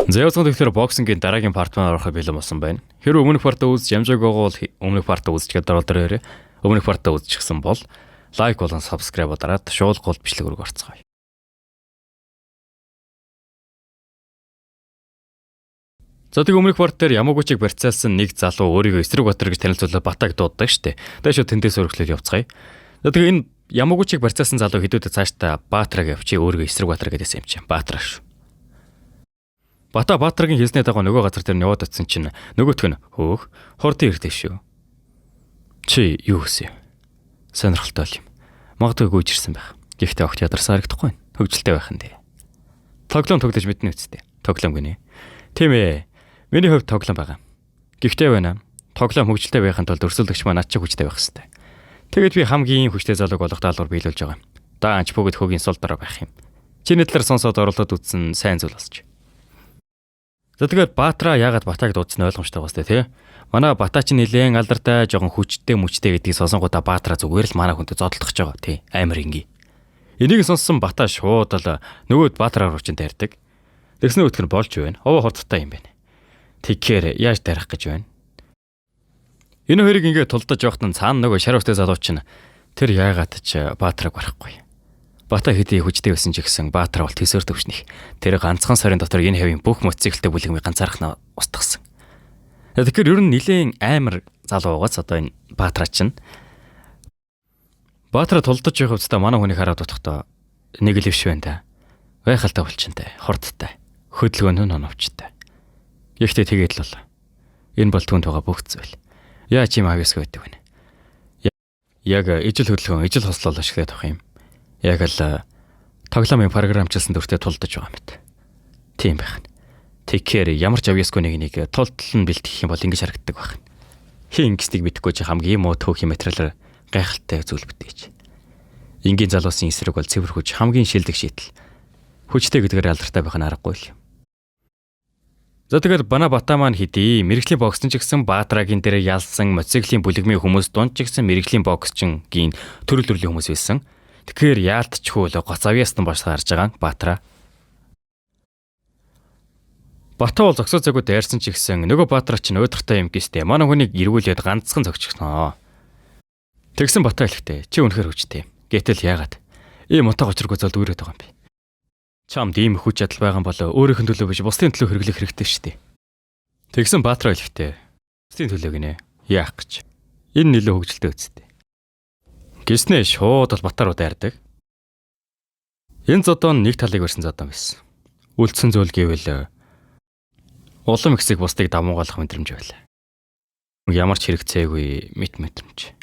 За явцхан тэгэхээр boxing-ийн дараагийн part маань ороход бэлэн болсон байна. Хэрвээ өмнөх part-аа үзэж амжаагүй бол өмнөх part-аа үзчихээд даруул дээр өмнөх part-аа үзчихсэн бол like болон subscribe дараад шууд гол бичлэг рүү орцгоё. За тэг өмнөх part дээр Ямагучиг барьцаалсан нэг залуу өөрийгөө Эсрэг Баатар гэж танилцуулаад Батаг дууддаг штэ. Тэгээ шууд тэндээс өргөжлөл явцгаая. За тэгээ энэ Ямагучиг барьцаалсан залуу хэдүүдэд цаашдаа Баатраг явчих өөрийгөө Эсрэг Баатар гэдээсэн юм чинь. Баатар шүү. Бата Баатаргийн хэлсний дагуу нөгөө газар дээр нь яваад очисон чинь нөгөөх нь хөөх хурдан ирдэ шүү. Чи юу гэсэн юм? Сонирхолтой юм. Магадгүй гүйж ирсэн байх. Гэхдээ огт ядарсан харагдахгүй байна. Хөгжилтэй байх нь дээ. Тоглоом тоглож мэднэ үсттэй. Тоглоом гинэ. Тийм ээ. Миний хувьд тоглоом байгаа. Гэхдээ байна. Тоглоом хөгжилтэй байхын тулд өрсөлдөгч маань над чиг хүчтэй байх ёстой. Тэгэд би хамгийн хүчтэй залууг болох даалгавар биелүүлж байгаа юм. Даанч бүгд хөгийн сул дараа байх юм. Чиний талаар сонсоод оролдоод үзсэн сайн зүйл болж. За тэгэхээр Баатра яагаад Батаг дуудсан ойлгомжтой байгаа сте тий. Манай Бата чинь нилээн алдартай жоохон хүчтэй мүчтэй гэдгийг сонсонгуудаа Баатра зүгээр л манай хүнтэй зодолдох гэж байгаа тий. Амар инги. Энийг сонссон Бата шууд л нөгөө Баатра руу чинь дайрдаг. Тэгснэ өтгөр нь болж байна. Овоо хурдтай юм байна. Тэгэхээр яаж дайрах гэж байна? Энэ хоёрыг ингээд тулдаж явахад нь цаана нөгөө шар үстэй залуу чинь тэр яагаад ч Баатраг барахгүй. Бата хэдий хүчтэй байсан ч гэсэн Баатар бол төсөөр төвшнөх. Тэр ганцхан сарын дотор энэ хавийн бүх мотоциклтэй бүлэгмийг ганцаархнаа устгасан. Тэгэхээр ер нь нилээн амар залуу байгааз одоо энэ Баатра чинь Баатара тулдаж явах хувцастаа манай хүнийг хараад утгахдаа нэг л биш байна да. Гайхалтай булчинтай, хурдтай, хөдөлгөөн нь оновчтой. Гэхдээ тэгээд л болоо. Энэ бол түүнд байгаа бүх зүйл. Яаж юм авьяасгүй байдаг вэ? Яг ижил хөдөлгөөн, ижил хослол ашиглаад авах юм. Яг л тоглоомын програмчлсан дүртэй тулдаж байгаа мэт. Тийм байх нь. Тэгэхээр ямар ч авьяасгүй нэг нэг тултал нь бэлтгэх юм бол ингэж харагддаг байх нь. Хин ингэснийг мэдэхгүй чи хамгийн муу түүхийн материалаар гайхалтай зүйл бүтээж. Энгийн залуусын эсрэг бол цэвэр хүч хамгийн шилдэг шийдэл. Хүчтэй гэдгээр алдартай байх нь аргагүй л юм. За тэгэхээр бана бата маань хэдий мэрэгжлийн боксчин ч гэсэн Баатрагийн дээр ялсан мотоциклийн бүлэгмийн хүмүүс дунд ч гэсэн мэрэгжлийн боксчингийн төрөл төрлийн хүмүүс байсан. Тэгэхээр яалтчгүй л гоц авьяасна болж харж байгаа Баатра. Бата бол зогсоо зөгөө дайрсан ч гэсэн нөгөө Баатра чинь уйдгартай юм гэстэй. Манай хүнийг эргүүлээд ганцхан зогчихноо. Тэгсэн Бата хэлэхдээ чи үнэхээр хүчтэй. Гэтэл яагаад? Ийм утга учиргүй золд үүрээд байгаа юм бэ? Чамд ийм хүч чадал байгаа бол өөрийнх нь төлөө биш бусдын төлөө хэрэглэх хэрэгтэй шүү дээ. Тэгсэн Баатра хэлэхдээ бусдын төлөө гинэ. Яах гэж? Энэ нэлээ хөгжилтэй үсттэй. Гэснээ шууд бол Батар руу дайрдаг. Энэ зодон нэг талыг барьсан зодон байсан. Үлдсэн зүйл гэвэл улам ихсэг бусдыг давмгаалах мэдрэмж байлаа. Ямар ч хэрэгцээгүй мэт мэдрэмж.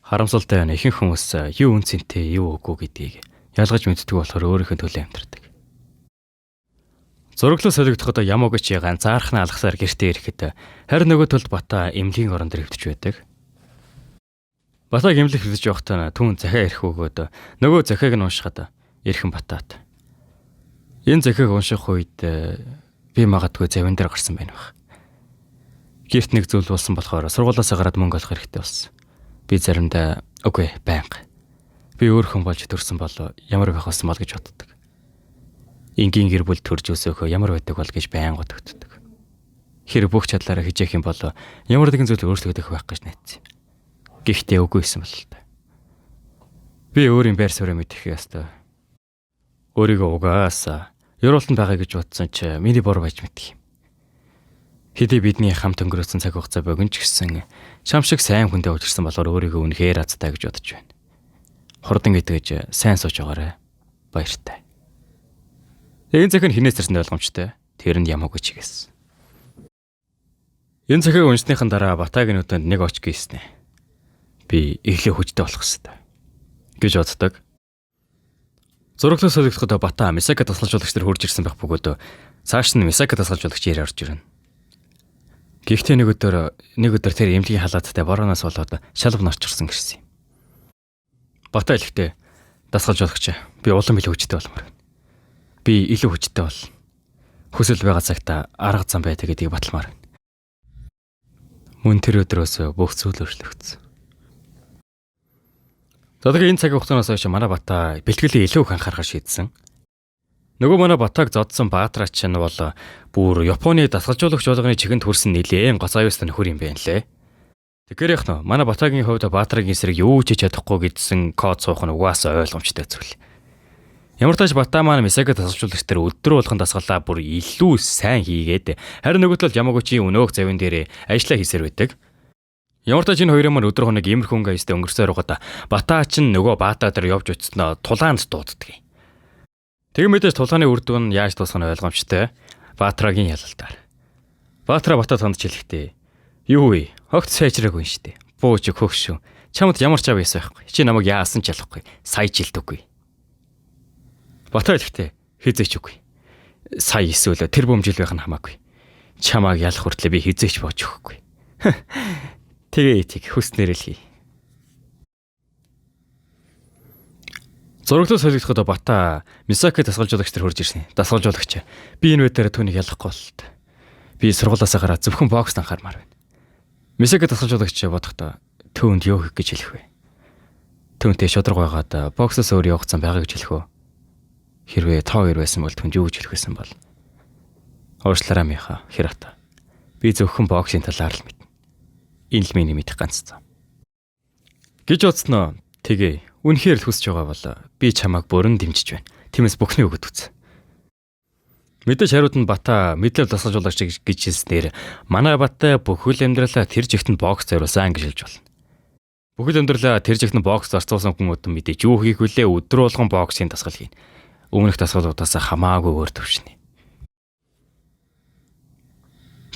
Харамсалтай нь ихэнх хүмүүс юу үн цэнтэй юу үгүй гэдгийг ялгаж мэддэг болохоор өөрийнх нь төлөө амьдардаг. Зураглал солигдоходоо Ямагучи ганцаархнаа алгасаар гэртээ ирэхэд харин нөгөө талд Бата эмнэлгийн орон дээр хэвтэж байдаг. Батаг эмнэлэг хэвтэж явахдаа түүн захиа ирэх өгөөд нөгөө захиаг нь уншихад эрхэн Батат. Энэ захиаг унших үед би магадгүй завин дээр гарсан байх байх. Гэрт нэг зүйл болсон болохоор сургуулиасаа гараад мөнгө олох хэрэгтэй болсон. Би заримдаа үгүй байнга. Би өөр хүн болж төрсэн бол ямар байх болсон бол гэж боддог. Энгийн гэр бүл төрж өсөөхөө ямар байдаг бол гэж байнга бодогддог. Хэрэг бүх чадлаараа хичээх юм бол ямар нэгэн зүйл өөрчлөгдөх байх гэж найдсан юм. Гэхдээ үгүй байсан бол л та. Би өөрийн байр суурь мэдэх ёстой. Өөрийгөө угаасаа ёроолтонд байгаа гэж бодсон ч миний бор байж мэдэх юм. Хэдий бидний хамт өнгөрөөсөн цаг хугацаа богино ч гэсэн чам шиг сайн хүнтэй уулзсан болохоор өөрийгөө үнэхээр азтай гэж бодож байна. Хурдан итгэж сайн сууж байгаарай. Баяртай. Энэ захин хинээс ирсэн ойлгомжтой. Тэр нь Ямагучи чигээс. Энэ захыг уншсныхан дараа Батагийн нүдэнд нэг оч гиснэ. Би илүү хүчтэй болох ёстой гэж боддог. Зураглал солигдоход Бата Мисака тасгалжуулагч нар хурж ирсэн байх бөгөөд цааш нь Мисака тасгалжуулагч ирээ орж ирнэ. Гэхдээ нэг өдөр тэр эмнэлгийн халааттай борооноос болоод шалав норчорсон гэсэн юм. Бата хэлэхдээ дасгалжуулагч би улам илүү хүчтэй болмоор байна. Би илүү хүчтэй бол хүсэл байгаа цагта арга зам байдаг гэдгийг баталмаар байна. Мөн тэр өдрөөс бүх зүйл өөрчлөгдсөн. За тэгээ энэ цагийн хугацаанаас хойш манай Бата бэлтгэлээ илүү их анхаарахар шийдсэн. Нөгөө манай Батаг зодсон Баатра ч нь бол бүр Японы дасгалжуулагч болгоны чихэнд хүрсэн нилээн гоц аюултай нөхөр юм байна лээ. Тэгэхээр яг нь манай Батагийн хувьд Баатрагийн эсрэг юу ч хийж чадахгүй гэдсэн код суух нь угаасаа ойлгомжтой зүйл. Ямар тач Бата маань Мисаки дасгалжуулагч дээр өдөр болгон дасгалаа бүр илүү сайн хийгээд харин нөгөө талд Ямагучийн өнөөх завин дээр ажиллаа хийсээр байдаг. Ямар тач энэ хоёрын маань өдөр хоног иймэрхүү өнгө аястай өнгөрсөөр байгаад Бата ч нөгөө Баата дээр явж очсноо тулаанд дууддаг. Тэгээ мэдээж тулааны үр дүн нь яаж дуусах нь ойлгомжтой. Баатрагийн ялалтаар. Баатра Батад хандж хэлэхдээ юу вэ? Огт сайжраагүй юм штэ. Бууж хөгшөө. Чамд ямар ч авьяас байхгүй. Чи намайг яасан ч ялахгүй. Сая жилдэггүй. Бата хэлэхдээ хизээч үгүй. Сая эсвэл тэр бөм жил байх нь хамаагүй. Чамааг ялах хүртлээр би хизээч боож өгөхгүй. Тэгээ тэг хүснээр л хий. Зураглал солигдоход Бата Мисаки дасгалжуулагч нар хурж ирсэн. Дасгалжуулагч би энэ үедээ түүнийг ялахгүй бололт. Би сургуулаасаа гараад зөвхөн бокс анхаармаар байна. Мисаки дасгалжуулагч бодохдоо түүнд юу хийх гэж хэлэх вэ? Түүнтэй шударга байгаад боксоос өөр явах зам байгаа гэж хэлэх үү? Хэрвээ та хоёр байсан бол түүнд юу гэж хэлэх байсан бол? Уушлаарай миха Хирата. Би зөвхөн боксын талаар л мэднэ. Энэ л миний мэдэх ганц зам. Гэж бодсноо тэгээ үнэхээр л хүсэж байгаа бол би чамайг бүрэн дэмжиж байна. Тиймээс бүхний өгöd үз. Мэдээж хариуд нь Бата мэдлэл дасгалжуулагч гэж хэлснээр манай Бата бүхэл амьдралаа тэр жигт нь бокс зориулсан гэж хэлж болно. Бүхэл амьдралаа тэр жигт нь бокс зарцуулсан хүмүүст мэдээж юу хийх вүлээ өдөр болгон боксын дасгал хийнэ. Өмнөх дасгалуудаас хамаагүй өөр төвшнө.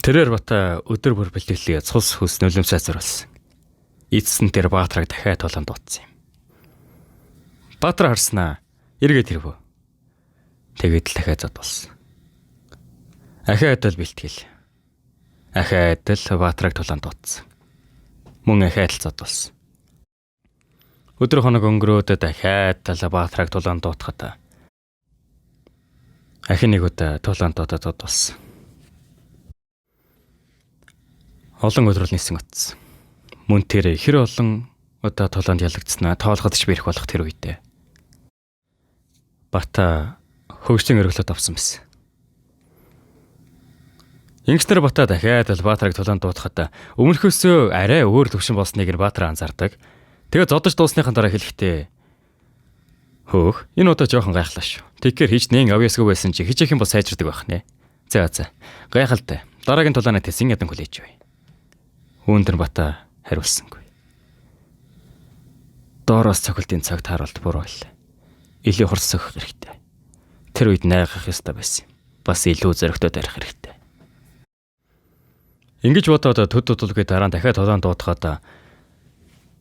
Тэрээр Бата өдөр бүр бэлтгэлээ цус хөлс нулимсаа зориулсан. Эцэс нь тэр Баатраг дахиад тулаанд дуудсан юм. Баатар харснаа эргээд хэрвөө. Тэгээд л дахиад зод болсон. Ахиад л бэлтгэл. Ахиад л Баатраг тулаанд дуудсан. Мөн ахиад л зод болсон. Өдөр хоног өнгөрөөд дахиад л Баатраг тулаанд дуутахад ахин нэг удаа тулаанд дуудаад зод болсон. Олон өдрөл нисэн утсан. Мөн тэр хэр олон удаа тулаанд ялагдсанаа тоолоход ч бэрх болох тэр үедээ. Бата хөгжлийн өргөлөд авсан байсан. Ингэснээр Бата дахиад л Баатраг тулаанд дуутахад өмнөхөөсөө арай өөр төвшин болсныг нь Баатар анзаардаг. Тэгээ зодож дуусныхан дараа хэлэхдээ хөөх энэ удаа жоохон гайхлаа шүү. Тэгэхээр хичнээн авьяасгүй байсан чи хичээх юм бол сайжирдаг байх нэ. За за гайхалтай. Дараагийн тулааны тэсэн ядан хүлээж бай. Үүнд нь Бата хариулсангүй. Доороос цохилтын цаг тааруулт буруу байлаа. Илүү хурц сөхөх хэрэгтэй. Тэр үед найгах ёстой байсан юм. Бас илүү зоригтой барих хэрэгтэй. Ингэж бодоод төд дудалгүй дараа нь дахиад тулаан дуутахад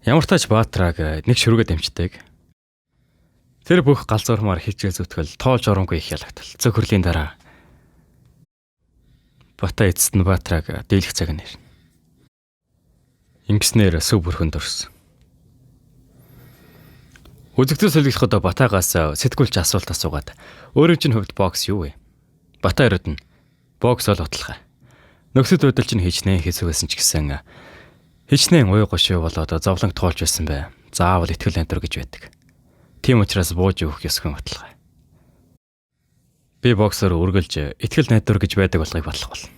ямар тач Баатраг нэг шүргээ дэмждэг. Тэр бүх галзуурмаар хичээл зүтгэл тоолж оромгүй их ялагдал. Цөхөрлийн дараа Бата эцэст нь Баатраг дийлэх цаг нь ирнэ. Ингэснээр сүв бүрхэнд өрсөн. Үзэгдэл солигдоход Батагаас сэтгүүлч асуулт асуугаад өөрийн чинь хувьд бокс юу вэ? Бата хариуд нь бокс бол баталгаа. Нөхцөл байдал чинь хичнээн хэцүү байсан ч гэсэн хичнээн уяг гошуу болоод зовлон тоолж байсан бай. Заавал итгэл найдвар гэж байдаг. Тийм учраас бууж өгөх ёсгүй баталгаа. Би боксоор үргэлж итгэл найдвар гэж байдаг болохыг батлах болно.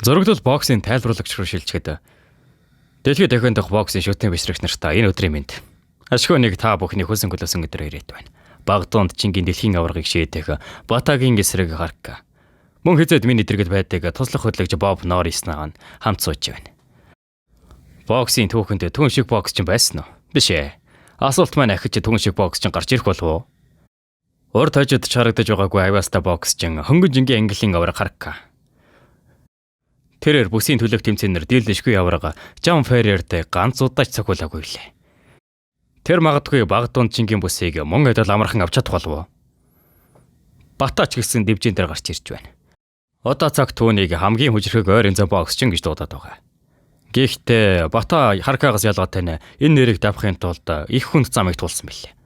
Зураглал боксын тайлбарлагч руу шилжихэд дэлхийд дахин дах боксын шүтэн бишрэгч нартаа энэ өдрийн мэнд. Ашгүй нэг та бүхний хүсэн хөлөөсөн өдрөө ирээд байна. Баг дунд Чингийн дэлхийн аваргыг шийдэх Батагийн эсрэг Харка. Мөн хизээд миний дэргэд байдаг туслах хөдлөгч Боб Норрис наан хамт сууж байна. Боксын түүхэнд түн шиг боксчин байсан уу? Биш ээ. Асуулт маань ахиж түн шиг боксчин гарч ирэх болов уу? Урд хожид чарагдаж байгаагүй авиаста боксчин хөнгөн жингийн Английн аварга Харка. Тэрээр бүсийн төлөөх тэмцээнээр дийлдэшгүй аварга Жан Феррертэй ганц удаач цохиулаагүй лээ. Тэр магадгүй баг дунд Чингийн бүсийг мөн адил амархан авч чадах болов уу? Бата ч гэсэн дивжин дээр гарч ирж байна. Одоо цаг түүнийг хамгийн хүчрхэг ойрын зам боксчин гэж дуудаад байгаа. Гэхдээ Бата Харкагаас ялгаатай нь энэ нэрийг давхын тулд их хүнд замыг туулсан билээ.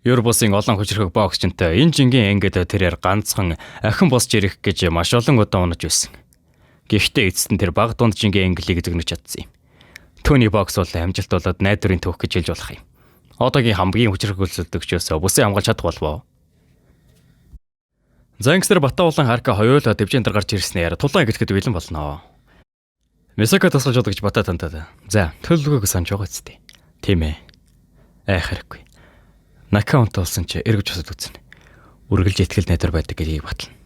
Ер бусын олон хүчрхэг боксчинтай энэ жингийн ангид тэрээр ганцхан ахин босч ирэх гэж маш олон удаа унаж байсан. Гэхдээ эцэст нь тэр баг дунд жингийн английг зөгнөж чадсан юм. Түүний бокс бол амжилт болоод найдварын түүх гэж хэлж болох юм. Одоогийн хамгийн хүчирхэгүүлсэлдэгчөөс бүсээ хамгаалж чадах болов уу? За, ингэснээр Бата болон Харка хоёулаа дэвжин дээр гарч ирснээр тулаан эхлэхэд бэлэн болно. Мисака тасгалж удаа гэж Бата тантаад. За, төлөвлөгөөг санаж байгаа үстэй. Тийм ээ. Айх хэрэггүй. Нокаут болсон чи эргэж босод үзнэ. Үргэлж итгэл найдвар байдаг гэдгийг батлана.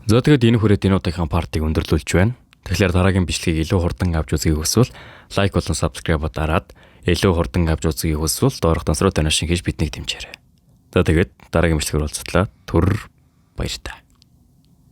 За, тэгээд энэ хүрээд энэ удаагийнхаа part ыг өндөрлүүлж байна. Тэгэхээр дараагийн бичлэгийг илүү хурдан авч үзэхийг хүсвэл like болон subscribe дараад, илүү хурдан авч үзэхийг хүсвэл доорх дансруу donation хийж биднийг дэмжээрэй. За, тэгээд дараагийн бичлэгээр уулзтлаа. Түр баяртай.